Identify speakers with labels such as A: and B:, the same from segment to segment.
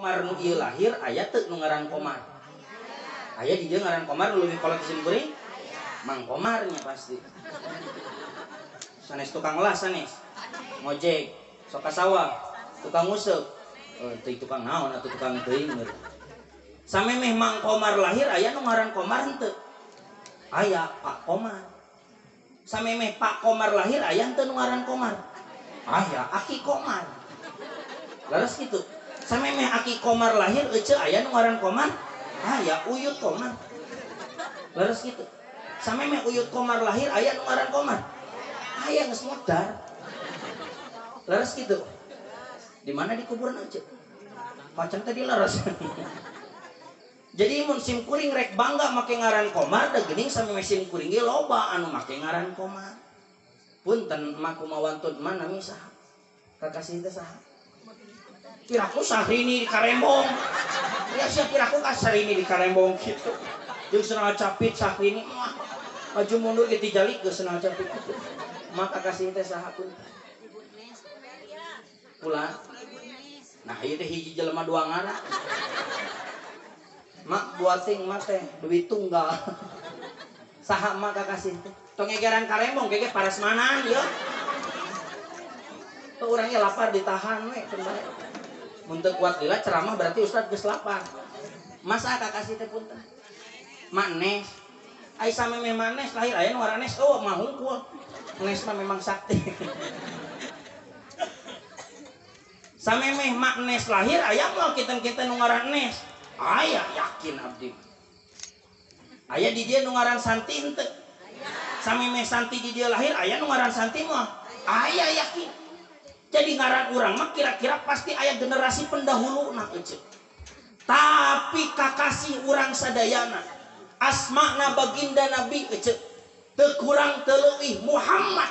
A: Komar nu ieu lahir aya teu nu ngaran Komar? Aya di dieu ngaran Komar nu leuwih kolot ti sim kuring? Mang Komarnya pasti. Sanes tukang las sanes. Ngojek, sok ka sawah, tukang nguseup. Teu tukang naon atuh tukang teuing. Samemeh Mang Komar lahir aya nu ngaran Komar henteu? Aya Pak Komar. Samemeh Pak Komar lahir aya henteu nu ngaran Komar? Aya Aki Komar. Leres kitu. Samemeh Aki Komar lahir ece aya nu ngaran Komar? Aya Uyut Komar. Leres kitu. Samemeh Uyut Komar lahir aya nu ngaran Komar? Aya geus modar. Leres kitu. Di mana di kuburan ece? Kacang tadi leres. Jadi mun sim kuring rek bangga make ngaran Komar da geuning samemeh sim kuring ge loba anu make ngaran Komar. Punten mah kumaha wantun mah nami saha? Kakasih teh saha? Piraku Sahrini di Karembong. Ya sia piraku ka Sahrini di Karembong kitu. Jeung senal capit Sahrini mah maju mundur ge tijalik geus senal capit kitu. Mah kakasih teh saha pun? Kula. Nah ieu teh hiji jelema dua ngaran. Mak buating mak teh duit tunggal. Saha mak kakasih teh? Tong ngegeran Karembong ge parasmanan yeuh. Tuh urangnya lapar ditahan we keun bae. Mun teu kuat lila ceramah berarti ustad geus lapar. Masa kakasih teh punten? Mak Nes. Ai samemeh Mak Nes lahir aya nu ngaran Nes, oh mah hungkul. Nes mah memang sakti. Samemeh Mak Nes lahir aya moal kinten-kinten nu ngaran Nes. Aya yakin abdi. Aya di dieu nu ngaran Santi henteu? Samemeh Santi di dieu lahir aya nu ngaran Santi moal? Aya yakin. Jadi ngaran urang mah kira-kira pasti aya generasi pendahulu nah ece. Tapi kakasih urang sadayana asma'na baginda Nabi ece teu kurang teu leuwih Muhammad.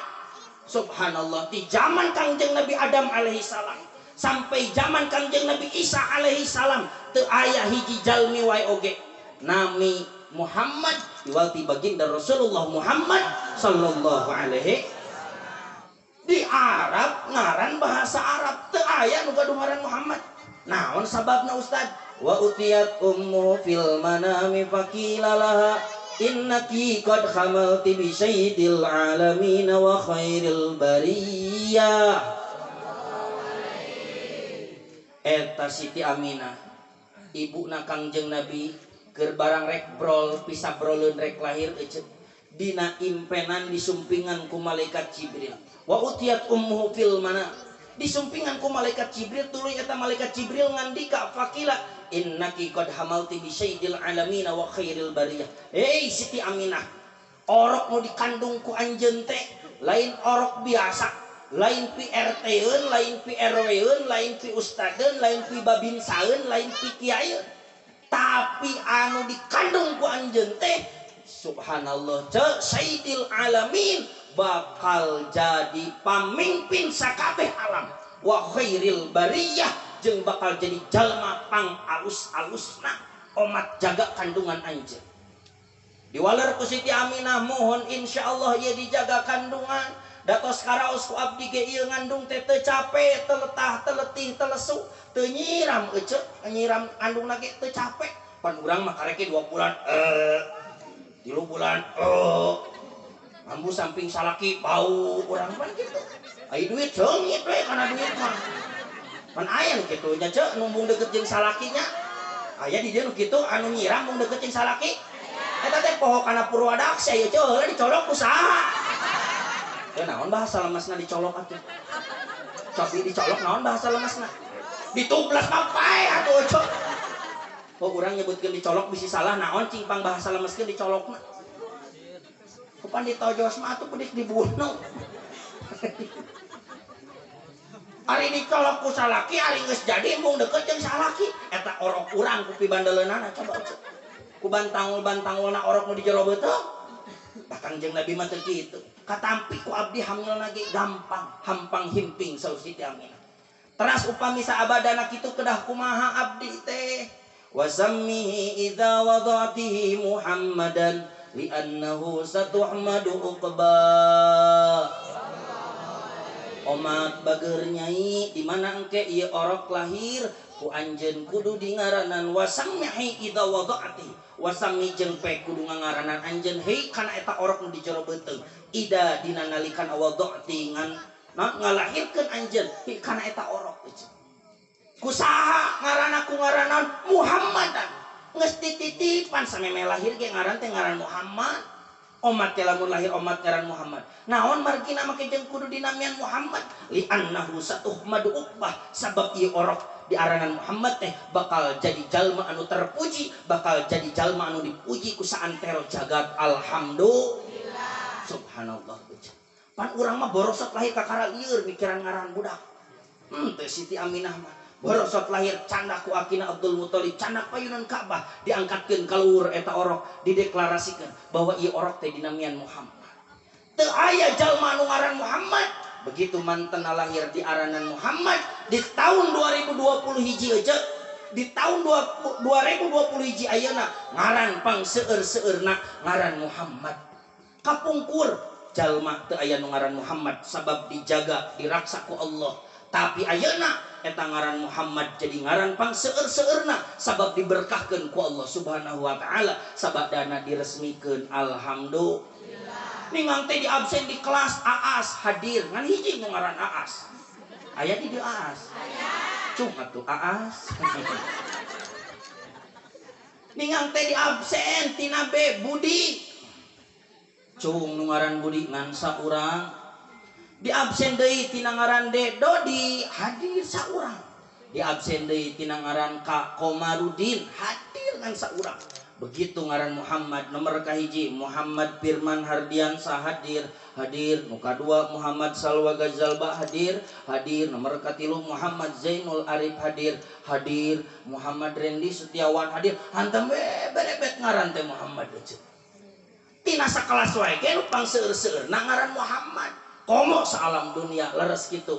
A: Subhanallah, di zaman Kangjeng Nabi Adam alaihi salam sampai zaman Kangjeng Nabi Isa alaihi salam teu aya hiji jalmi wae oge nami Muhammad iwal ti baginda Rasulullah Muhammad sallallahu alaihi. Di Arab ngaran bahasa Arab teu aya nu gaduh ngaran Muhammad. Naon sababna ustad? Wa utiyat ummu fil manami faqila laha innaki qad hamalti bi sayyidil alamin wa khairil bariyah. Eta Siti Aminah ibuna Kangjeng Nabi keur barang rek brol pisah broleun rek lahir ece dina impenan disumpingan ku malaikat Jibril. Wa utiyat ummuhu fil mana, disumpingan ku malaikat Jibril tuluy eta malaikat Jibril ngandika faqila innaki qad hamalti bi sayyidil alamin wa khairil bariyah. Hei Siti Aminah, orok nu dikandung ku anjeun teh lain orok biasa, lain pi RT-eun, lain pi RW-eun, lain pi ustadeun, lain pi babinsaeun, lain pi kiaieun, tapi anu dikandung ku anjeun teh subhanallah ce sayyidil alamin bakal jadi pamimpin sakabeh alam wa khairil bariyah jeung bakal jadi jalma pang alus-alusna omat jaga kandungan anjeun. Diwaler ku Siti Aminah mohon insyaallah ieu dijaga kandungan datos karaos ku abdi ge ieu ngandung teh teu capek teu letah teu letih teu lesu teu nyiram ece nyiram kandungna ge teu capek. Pan urang mah karek 2 bulan 3 bulan ambu samping salaki bau urang pan kitu. Ai duit seungit we kana duit mah. Pan aya nu kitu nya ceu numbung deket jeung salakinya. Aya di dieu nu kitu anu nyiram mung deket jeung salaki. Eta teh poho kana Purwadaksa ieu ceu heula dicolok ku saha? Teu naon bahasa lemesna dicolok atuh. Cobi dicolok naon bahasa lemesna? Ditublas mah pae atuh ceu. Oh urang nyebutkeun dicolok bisi salah naon cing pang bahasa lemeskeun dicolokna. Kapan ditojos mah atuh pedik dibunuh. Ari dicolok ku salaki ari geus jadi mung deket jeung salaki eta orok urang ku pibandeleunana coba ceu. Ku bantangul-bantangulna orok nu di jero beuteung. Tah Kangjeng Nabi mah teu kitu. Katampi ku abdi hamilna ge gampang, hampang himping saur Siti Aminah. Teras upami saabadana kitu kedah kumaha abdi teh? Wasammihi idza wada'tihi Muhammadan li'annahu satuhmadu uqba. Omat bager nyai di mana engke ieu orok lahir Ku anjeun kudu di ngaranan wasammihi idza wada'ati. Wasammi jeung pe kudu ngaranan anjeun hei kana eta orok nu di jero beuteung. Ida dina nalikan wada'ati ngan ngalahirkeun anjeun hi kana eta orok. Kusaha ngaranna ku ngaranan Muhammadan. Geus dititipan sameme lahir ge ngaran teh ngaran Muhammad. Omat teh lamun lahir omat ngaran Muhammad. Naon margina make jeung kudu dinamian Muhammad? Li annahu satuhmadu uqbah, sabab ieu orok diaranan Muhammad teh bakal jadi jalma anu terpuji, bakal jadi jalma anu dipuji ku saantero jagat. Alhamdulillah. Subhanallah. Pan urang mah borosot lahir kakara lieur mikiran ngaran budak. Teh Siti Aminah mah borosot lahir candak ku akina Abdul Muthalib, candak payunan Ka'bah, diangkatkeun ka luhur eta orok, dideklarasikeun bahwa ieu orok teh dinamian Muhammad. Teu aya jalma anu ngaran Muhammad. Begitu mantena lahir di aranan Muhammad di tahun 2020 hiji aja, di tahun 2020 hiji ayeuna ngaran pang seueur-seueurna ngaran Muhammad. Kapungkur jalma teu aya nu ngaran Muhammad sabab dijaga diraksa ku Allah. Tapi ayeuna eta ngaran Muhammad jadi ngaran pang seueur-seueurna sabab diberkahkeun ku Allah Subhanahu wa taala, sabab dana diresmikeun. Alhamdulillah. Ningang teh di absen di kelas Aas hadir ngan hiji nu ngaran Aas. Aya di dieu Aas. Aya. Cung atuh Aas. Ningang teh di absen tina B Budi. Cung nu ngaran Budi ngan saurang. Di absen deui tina ngaran D Dodi hadir saurang. Di absen deui tina ngaran K Komarudin hadir ngan saurang. Begitu ngaran Muhammad nomor kahiji Muhammad Firman Hardiansah hadir, hadir. Nu kadua Muhammad Salwa Gazalba hadir, hadir. Nomor katilu Muhammad Zainul Arif hadir, hadir. Muhammad Rendi Setiawan hadir. Hantam we berebet ngaran teh Muhammad eueuh. Tina sakelas wae ge nu pangseueur-seueurna ngaran Muhammad. Komo saalam dunia leres kitu.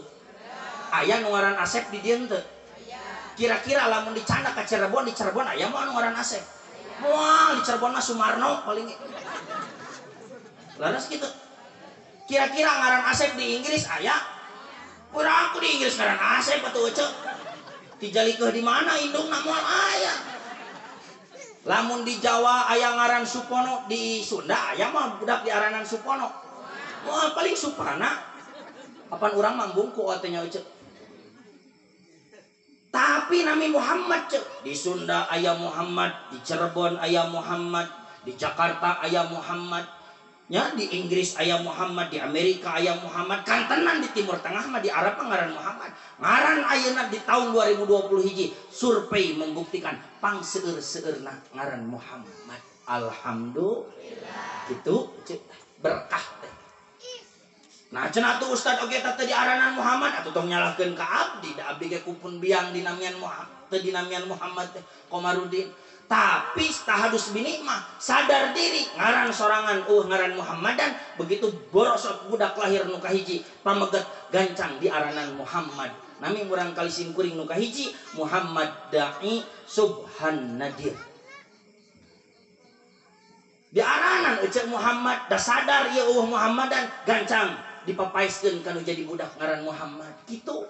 A: Aya nu ngaran Asep di dieu teu? Kira-kira lamun dicandak ka Cirebon, di Cirebon aya moal nu ngaran Asep. Moal, di Cirebon mah Sumarno paling. Leres kitu. Kira-kira ngaran Asep di Inggris aya? Urang aku di Inggris ngaran Asep atuh ece. Dijalikeuh di mana indungna moal aya. Lamun di Jawa aya ngaran Supono, di Sunda aya mah budak diaranan Supono. Wah, paling Supana. Apan urang mah bungku teh nya ece. Tapi nami Muhammad cek. Di Sunda aya Muhammad, di Cirebon aya Muhammad, di Jakarta aya Muhammad, nya di Inggris aya Muhammad, di Amerika aya Muhammad, kantenan di Timur Tengah mah di Arab mah ngaran Muhammad. Ngaran ayeuna di tahun 2020 hiji survei membuktikan pangseueur-seueurna ngaran Muhammad. Alhamdulillah. Gitu cek berkah teh. Nah cenah atuh ustad oge teh teu diaranan Muhammad atuh tong nyalahkeun ka abdi, da abdi ge kupun biang dinamian Muhammad, teu dinamian Muhammad teh Komarudin. Tapi tahadus binikmah, sadar diri ngaran sorangan ngaran Muhammadan, begitu borosot budak lahir nu kahiji pameget gancang diaranan Muhammad. Nami murang kali simkuring nu kahiji Muhammad Da'i Subhan Nadir. Diaranan ece Muhammad da sadar ieu Muhammadan gancang dipapaiskeun kanu jadi budak ngaran Muhammad gitu.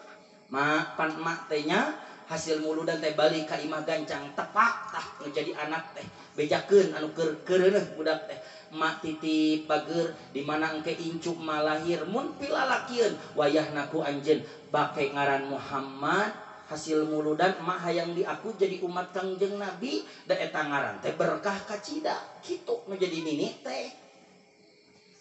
A: Mak pan mak teh nya hasil muludan teh balik ka imah gancang tepak tah nu jadi anak teh bejakeun anu keur keureuneuh budak teh. Mak titip bager di mana engke incu mah lahir mun pilalakieun wayahna ku anjeun bake ngaran Muhammad hasil muludan mak hayang diaku jadi umat Kangjeng Nabi da eta ngaran teh berkah kacida kitu nu jadi nini teh.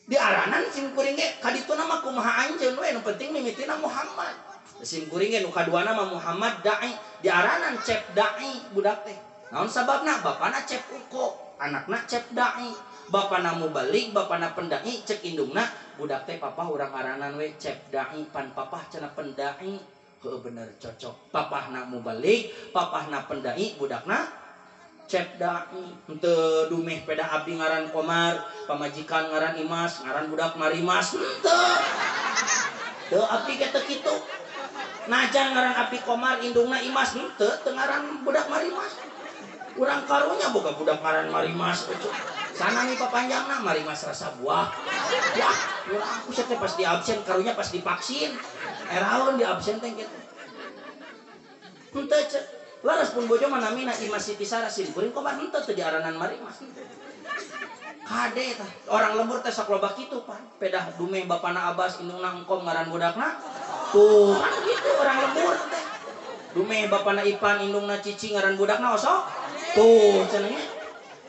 A: Diaranan simkuring ge kadituna mah kumaha anjeun we nu penting mimitina Muhammad. Simkuring ge nu kaduana mah Muhammad Da'i, diaranan Cep Da'i budak teh. Naon sababna? Bapana Cep Uko, anakna Cep Da'i. Bapana mubalik, bapana pendai, cek indungna budak teh papah urang aranan we Cep Da'i, pan papah cenah pendai. Heuh bener cocok. Papahna mubalik, papahna pendai, budakna Cep Da'i. Henteu dumeh peda abdi ngaran Komar, pamajikan ngaran Imas, ngaran budak Marimas. Henteu. Teu abdi ge teu kitu. Najan ngaran abdi Komar, indungna Imas, henteu teu ngaran budak Marimas. Urang karunya boga budak ngaran Marimas. Sana nih papanjangna Marimas rasa buah. Wah, urang aku teh pas di absen karunya pas divaksin. Eraun di absen teh kitu. Henteu cek. Laras pun bojo mah namina Ima Siti Sarah sim kuring Komar henteu teu diaranan Marimah. Kade tah orang lembur teh sok loba kitu pan. Pedah dumeh bapana Abbas indungna engkom ngaran budakna. Tuh kan gitu orang lembur teh. Dumeh bapana Ipan indungna Cici ngaran budakna osok. Tuh cenah nya.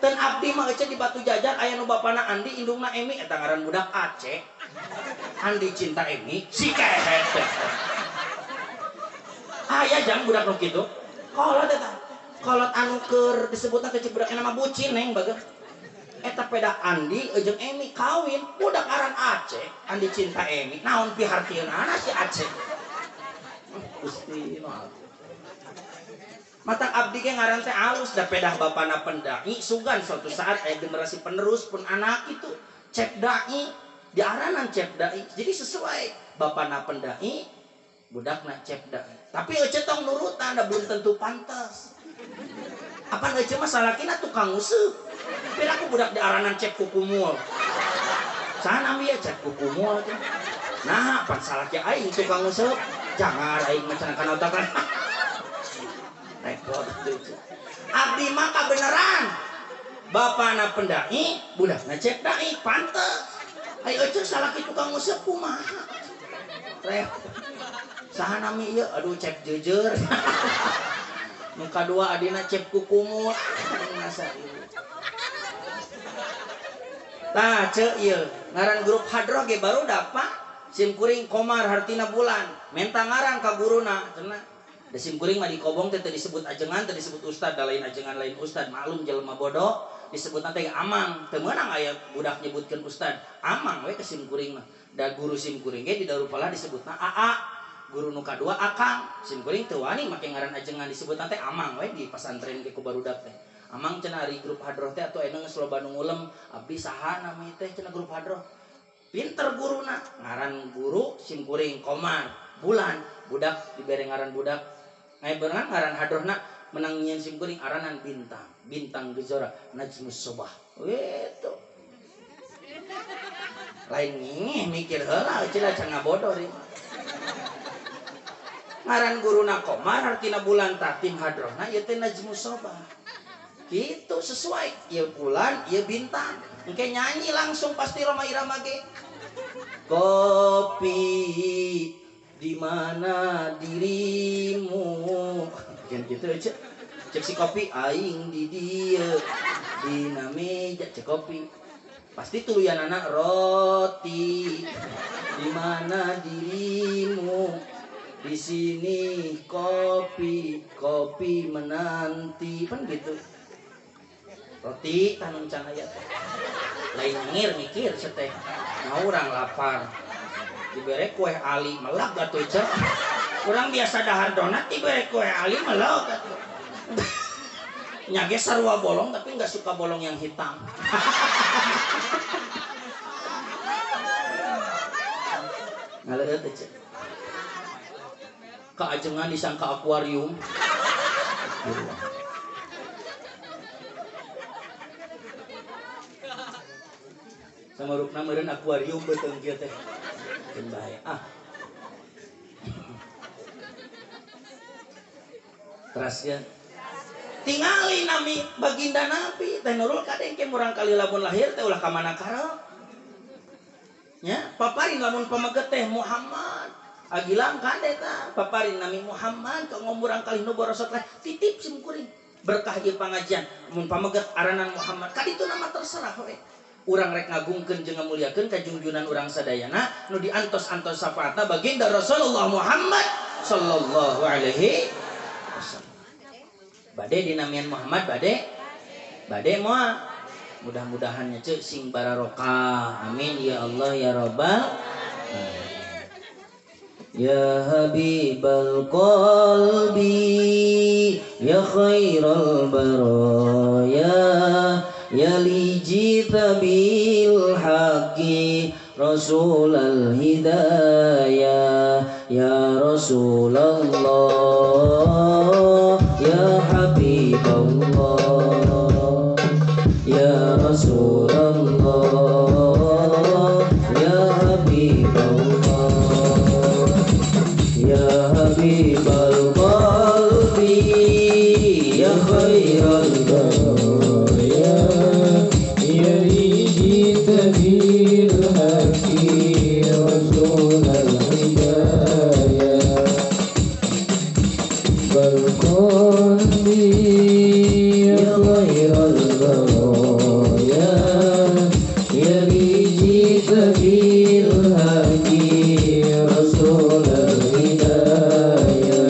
A: Ten abdi mah ece di Batu Jajar aya nu bapana Andi indungna Emi eta ngaran budak Aceh. Andi cinta Emi si kehet teh. Aya jang budak nu kitu. Kolot eta. Kolot anu keur disebutna teh budak nama bucin neng bager. Eta peda Andi jeung Emi kawin budak aran Aceh, Andi cinta Emi. Naon pihartieunana si Aceh. Gusti maaf. Matak abdi ge ngaran teh alus da pedah bapana pendai sugan suatu saat aya generasi penerus pun anak itu cep dai diaranan cep dai. Jadi sesuai bapana pendai budakna cep dai. Tapi ece tong nurutan da belum tentu pantas. Apan ece mah salakina tukang nguseup. Piraku budak diaranan cep kukumul. Saha nami ya cep kukumul teh. Nah, pan salaki aing tukang nguseup. Jangan aing mah cenah kana otakan. Repot tuh. Abdi mah kabeneran. Bapana pendai, budakna cep dai, pantes. Ayo ece salaki tukang nguseup kumaha. Repot. Saha nami ieu? Aduh cep jejer. Nu kadua adina cep kukumul. Masa ieu. Tah ceu ieu ngaran grup hadroh ge baru dapat sim kuring Komar hartina bulan. Menta ngaran ka guruna cenah. Da sim kuring mah dikobong teh teu disebut ajengan, teu disebut ustad, da lain ajengan lain ustad, maklum jelema bodoh disebutna teh amang. Teu meunang aya budak nyebutkeun ustad, amang we ke sim kuring mah. Da guru sim kuring ge di Darul Falah disebutna AA. Guru nu kadua akang, sim kuring teu wani make ngaran ajengan disebutna teh amang we di pasantren ge ku barudak teh. Amang cenah ari grup hadroh teh atuh ayeuna geus loba nu ngulem, abdi saha nami teh cenah grup hadroh. Pinter guruna, ngaran guru sim kuring Komar, bulan, budak dibere ngaran budak. Ngaberengan ngaran hadrohna menang nyieun sim kuring aranan bintang, bintang gejora Najmus Sobah. Gitu. Lain ngingih mikir heula cenah can ngabodoh ieu. Ngaran guruna Komar hartina bulan tah tim hadrohna ieu teh Najmus Sobah. Gitu sesuai ieu bulan ieu bintang. Engke nyanyi langsung pasti Roma Irama ge. Kopi di mana dirimu? Kan gitu aja. Cek si kopi aing di dieu dina meja cek kopi. Pasti tuluyanana roti di mana dirimu? Di sini kopi, kopi menanti, kan gitu. Roti tanung can aya teh. Lain ngir mikir seteh. Nah urang lapar. Dibere kue ali melak atuh cek. Urang biasa dahar donat dibere kue ali melak atuh. Nya ge sarua bolong tapi enggak suka bolong yang hitam. Ngaleueut teh cek. Keajengan disangka akuarium. Sama rupna meureun akuarium beuteung kieu teh. Keun bae ah. Teraskeun. Tingali nami baginda Nabi teh Nurul kadeng ke murang kali lamun lahir teh ulah ka mana karep. Nya, paparin lamun pameget teh Muhammad. Agilang kade ta paparin nami Muhammad ka ngomurang kali nu borosot lah titip sim kuring berkah ieu pangajian mun pameget aranan Muhammad kaditu nama terserah we urang rek ngagungkeun jeung ngamuliakeun ka junjunan urang sadayana nu diantos-antos syafaatna baginda Rasulullah Muhammad sallallahu alaihi wasallam. Bade dinamian Muhammad bade bade moal mudah-mudahan nya ceuk sing bararokah amin ya Allah ya rabbal alamin. Ya Habibal Qalbi ya khairal baraya ya lijita bil haqqi Rasulal hidayah ya Rasulullah ya Habiballah ya Rasulullah ya Habiballah ya Habibal Qalbi ya khairal baraya
B: ya jita bil haqqi rasulal hidayah barqani ya khairal baraya ya jita bil haqqi rasulal hidayah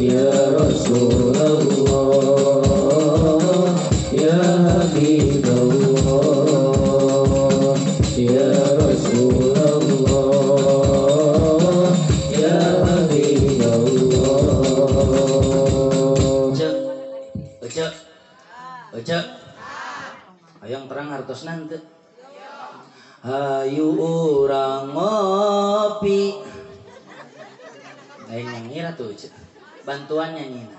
B: ya Rasulullah ya Habibullah ya Rasulullah ya Habibullah.
A: Cek, cek, cek. Hayang terang hartosna henteu. Hayu urang ngopi. Lain yang ngira tuh, cek. Bantuan nyanyina.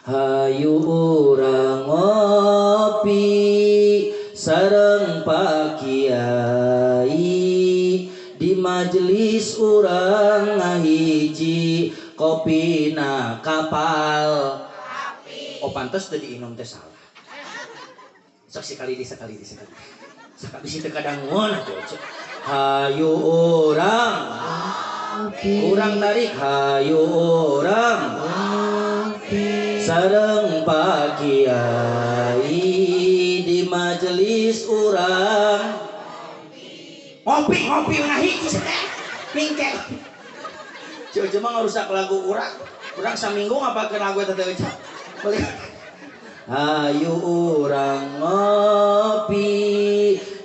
A: Hayu urang ngopi sareng Pak Kiai di majelis urang ngahiji kopina kapal api. Oh pantes teu diinum teh salah. Sok sekali di sekali di sekali. Sekali si teu kadanguan atuh. Hayu urang urang tarik hayu urang sareng Pak Kiai di majelis urang ngopi ngopi ngahiji teh mingke. Ceu mah ngarusak lagu urang. Urang saminggu ngapakeun lagu eta teh ceu. Hayu urang ngopi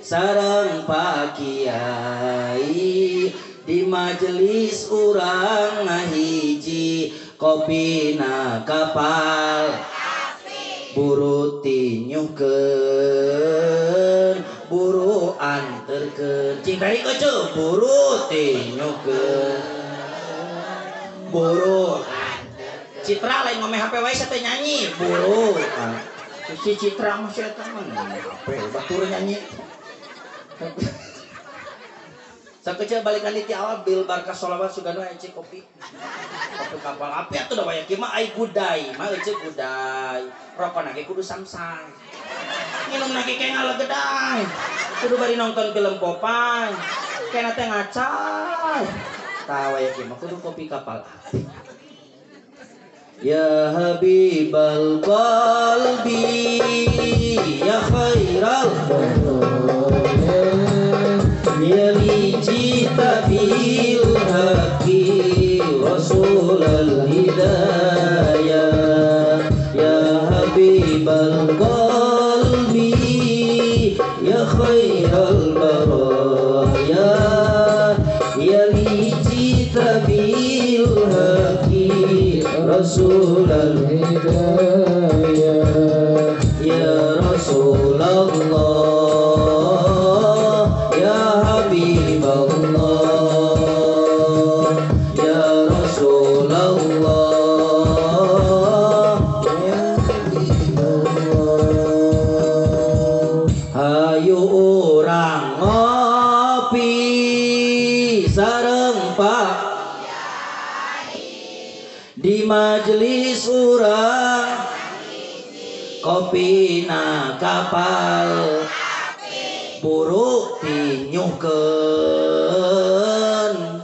A: sareng Pak Kiai di majelis urang ngahiji kopina kapal api. Buru tinyuhkeun buru anterkeun cing tarik euceu buru tinyuhkeun buru Citra lain ngomeh HP wae teh nyanyi buru si Citra mah si eta mah HP batur nyanyi. Sakecil balikan di awal bil barkah sholawat sugano ece kopi. Kopi kapal api atuh da waya kieu mah ai gudai, mah ece gudai. Rokona ge kudu samsang. Nginumna ge kayak ngalegedai. Kudu bari nonton film Popeye. Kena teh ngacai. Tah waya kieu mah kudu kopi kapal api. Ya habibal qalbi ya khairal ya jita bil haqqi rasulal hidayah ya habibal qalbi ya khairal baraya ya jita bil haqqi rasulal
B: hidayah
A: ya Rasulullah ya Habibullah ya Rasulullah ya Habibullah. Hayu urang ngopi sareng Pak di majelis urang kopina kapal buru tinyuhkeun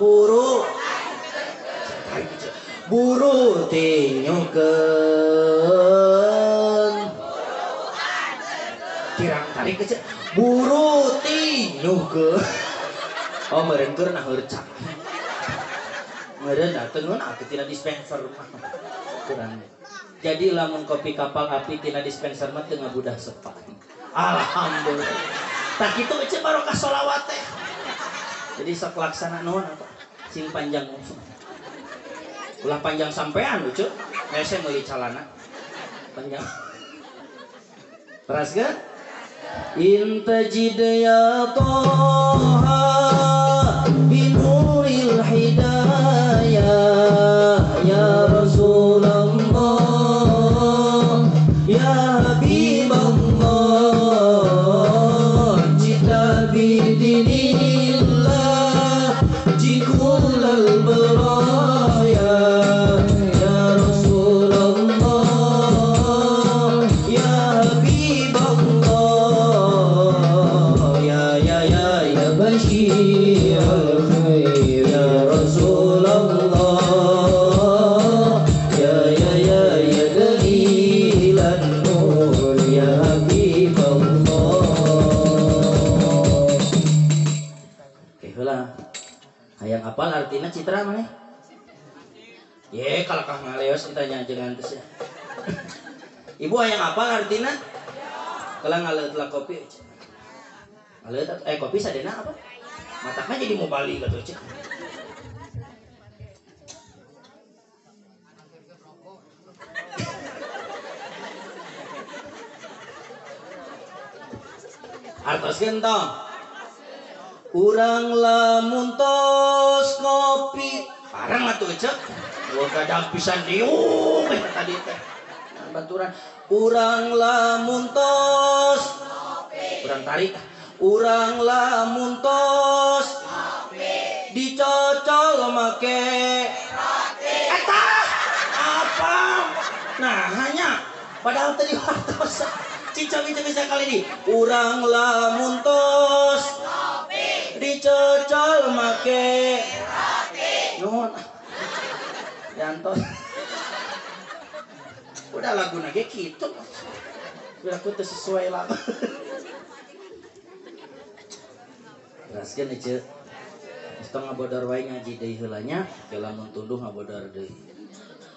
A: buru buru tinyuhkeun kirang tarik kecil buru tinyuhkeun. Oh meureun keur naheurcak meureun atuh nun atuh tina dispenser mah kurang. Jadi lamun kopi kapal api tina dispenser mah teu ngabudah sepa. Alhamdulillah. Tak kitu ece barokah sholawat teh. Jadi sok laksana nuhun apa sing panjang ulah panjang sampean lucu. Hese meuli calana panjang. Teras ge? In tajid ya Toha binuril hidayah ya Rasulullah ya Habibullah jita bidinillah jikulal baraya ya Rasulullah Ye kalakah ngaleos ditanya jangan terus ya. Ibu hayang apa artina? Kalau ngaleut lah kopi. Ngaleut kopi sadena apa? Matakna jadi mau balik atuh cek. Artoskeun tong. Urang lamun tos kopi parang atuh cek. Wah kadang pisan diuk tadi teh. Baturan urang lamun tos kopi. Urang tarik. Urang lamun tos kopi. Dicocol make roti. Eta apa? Nah, hanya padahal tadi hartos. Cincang bisa kali ini. Urang lamun tos kopi. Dicocol make roti. Nuhun. Yantos. Udah lagu nage kitu. Biar aku teu sesuai lagu. Teraskeun ieu. Tong ngabodor wae ngaji deui heula nya, ke lamun tunduh ngabodor deui.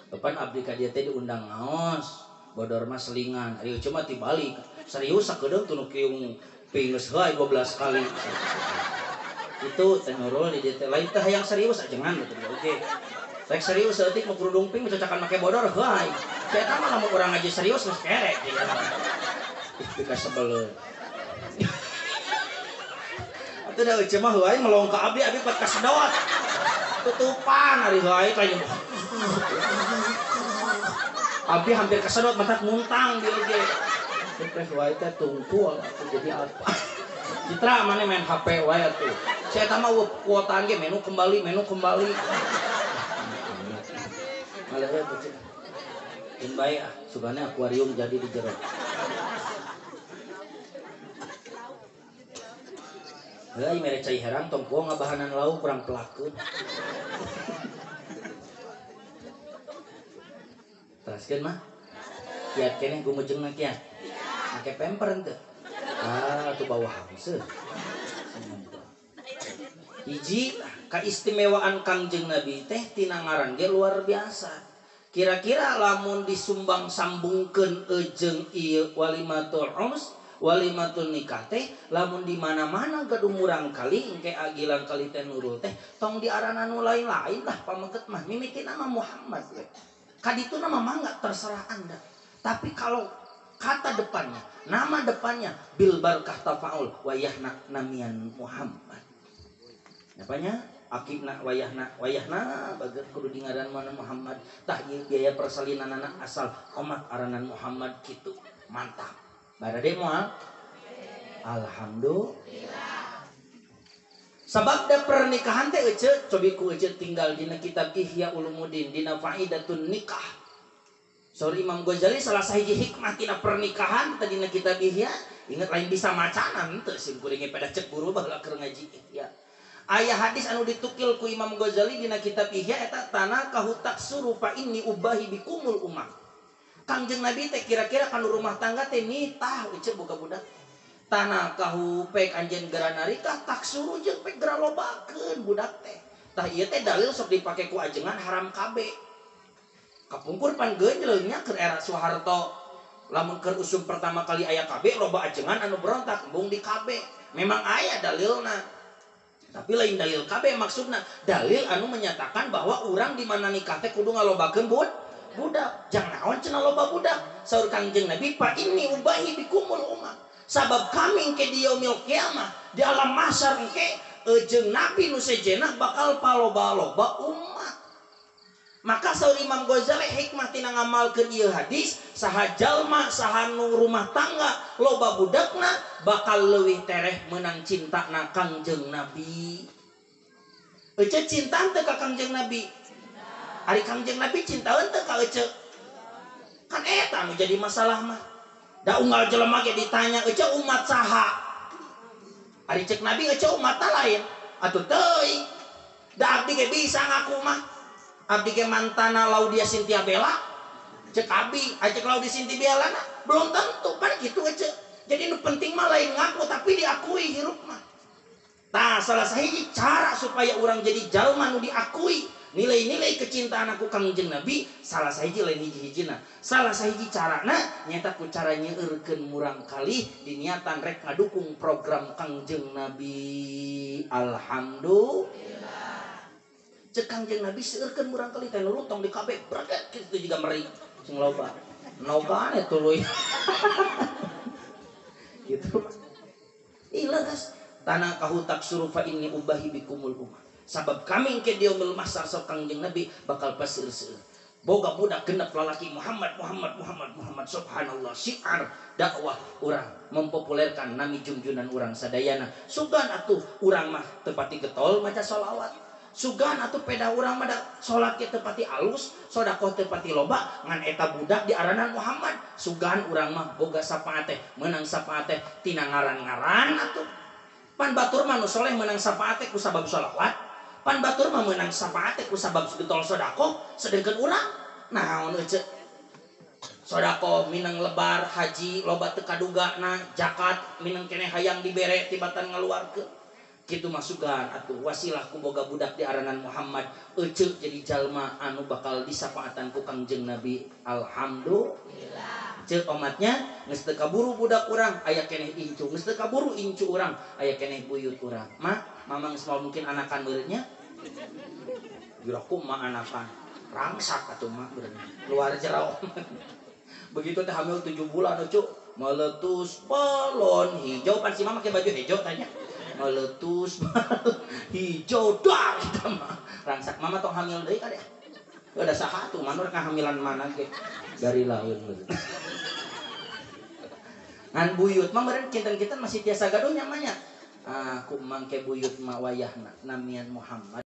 A: Depan abdi ka dieu teh diundang ngaos. Bodor mah selingan, ari cuma tibalik. Serius sakedeung tunu kiung pingeus heula 12 kali. Itu teh Nurul di dieu teh lain teh hayang serius ajengan gitu. Oke. Rek serius saeutik mah kerudung ping cocokan make bodor heuay. Si eta mah lamun urang ngaji serius geus kerek. Ih pika sebeleun. Atuh da eueuh mah heuay melong ka abdi, abdi pat kasedot. Tutupan ari heuay teh. Abdi hampir kesedot matak muntang di oge. Teh wae teh tungkul atuh jadi apa. Citra mana main HP wae atuh. Si eta mah kuotaan ge menu kembali, menu kembali. Malah we bocah. Keun bae ah, sugane akuarium jadi di jero. Heuh mere cai herang tong poho ngabahanan lauk kurang pelakeun. Teraskeun mah. Kiat keneh gumejengna kiat. Make pemper henteu. Ah, atuh bawah hangseuh. Hiji kaistimewaan Kangjeng Nabi teh tina ngaran ge luar biasa. Kira-kira lamun disumbang sambungkeun ejeung ieu walimatul urs, walimatul nikah teh lamun di mana-mana gaduh murang kali engke agilang kali teh Nurul teh tong diaranan nu lain-lain lah pamengket mah mimiti nama Muhammad we. Kaditu nama mangga terserah Anda. Tapi kalau kata depannya, nama depannya bil barkah tafaul wayahna namian Muhammad. Apanya? Akibna wayahna wayahna bager kudu di ngaran mana Muhammad. Tah ieu biaya persalinanana asal omat aranan Muhammad kitu. Mantap. Barade moal? Alhamdulillah. Sabab da pernikahan teh ece cobi ku ece tinggal dina kitab Ihya Ulumuddin dina Faidatun Nikah. Saur Imam Ghazali salah sahiji hikmah tina pernikahan tadi dina kitab Ihya, ingat lain bisa macanan teu sim kuring pada cek guru baheula keur ngaji Ihya. Aya hadis anu ditukil ku Imam Ghazali dina kitab Ihya eta tanah kahutak surupa inni ubahi bikumul umam. Kangjeng Nabi teh kira-kira kanu rumah tangga teh nitah ece boga budak. Tanah kahu pek anjeun gera narikah tak suruh jeung pek gera lobakeun budak teh. Tah ieu teh dalil sok dipake ku ajengan haram KB. Kapungkur pan geunyeulnya keur era Soeharto. Lamun keur usum pertama kali aya KB loba ajengan anu berontak embung di KB. Memang aya dalilna. Tapi lain dalil KB maksudna dalil anu menyatakan bahwa urang di mana nikah teh kudu ngalobakeun budak. Jangan naon cenah loba budak. Saur Kangjeng Nabi fa inni ubahi bikumul umam. Sabab kami engke di yaumil kiamah di alam mahsyar engke jeung nabi nu sejenah bakal paloba-loba umat. Maka saur Imam Ghazali hikmah tina ngamalkeun ieu hadis saha jalma saha nu rumah tangga loba budakna bakal leuwih tereh meunang cintana Kangjeng Nabi. Ece cinta teu ka Kangjeng Nabi? Ari Kangjeng Nabi cintaeun teu ka ece? Kan eta nu jadi masalah mah. Da unggal jelema ge ditanya ece umat saha? Ari cek Nabi ece umat lain. Atuh teuing. Da abdi ge bisa ngaku mah. Abdi ge mantana Laudia Cynthia Bella. Cek abdi, cek Laudia Cynthia Bella na belum tentu kan gitu ece. Jadi nu penting mah lain ngaku tapi diakui hirup mah. Tah salah sahiji cara supaya urang jadi jalma nu diakui Nilai-nilai kecintaan aku Kangjeng Nabi salah sahiji lain hiji-hijina. Salah sahiji carana nyata ku cara nyeurkeun murang kali diniatan rek ngadukung program Kangjeng Nabi. Alhamdulillah. Cek Kangjeng Nabi seueurkeun murang kali teh nurut tong di kabeh berket kitu juga meri sing loba. Nogane tuluy. Gitu. Ih leres tanah kahutak surufa inni ubahi bikumul umah. Sabab kami ke dia mahsyar sok Kangjeng Nabi bakal paseur-seur. Boga budak genep lalaki Muhammad Muhammad Muhammad Muhammad subhanallah syiar dakwah urang mempopulerkan nami junjunan urang sadayana. Sugan atuh urang mah tepati getol maca sholawat. Sugan atuh peda urang mah salat ge tepati alus, sedekah tepati loba ngan eta budak diaranan Muhammad. Sugan urang mah boga sapaat teh, meunang sapaat teh tina ngaran-ngaran atuh. Pan batur mah nu soleh meunang sapaat teh ku sabab sholawat. Pan batur mah meunang sapaat teh ku sabab getol sedekah, sedengkeun urang naon euceu sedekah minang lebar haji loba teu kadugana, zakat minang keneh hayang dibere tibatan ngaluarkeun. Kitu masukan atuh wasilah ku boga budak diaranan Muhammad euceu jadi jalma anu bakal disapaatan ku Kangjeng Nabi. Alhamdulillah. Ceuk omatnya geus teu kaburu budak urang aya keneh incu, geus teu kaburu incu urang aya keneh buyut urang. Ma, mama geus moal mungkin anakan meureunnya. Juraku mah anakan rangsak atuh mah meureunnya. Luar jero. Begitu teh hamil 7 bulan euceu meletus balon hijau pan si mama make baju hijau tanya. Meletus balon hijau dar kita mah rangsak mama tong hamil deui kade. Udah saha tuh manur kehamilan mana ge dari laun. Ngan buyut mah meureun kinten-kinten masih tiasa gaduh nyamanya. Aku mangke buyut mah wayahna namian Muhammad.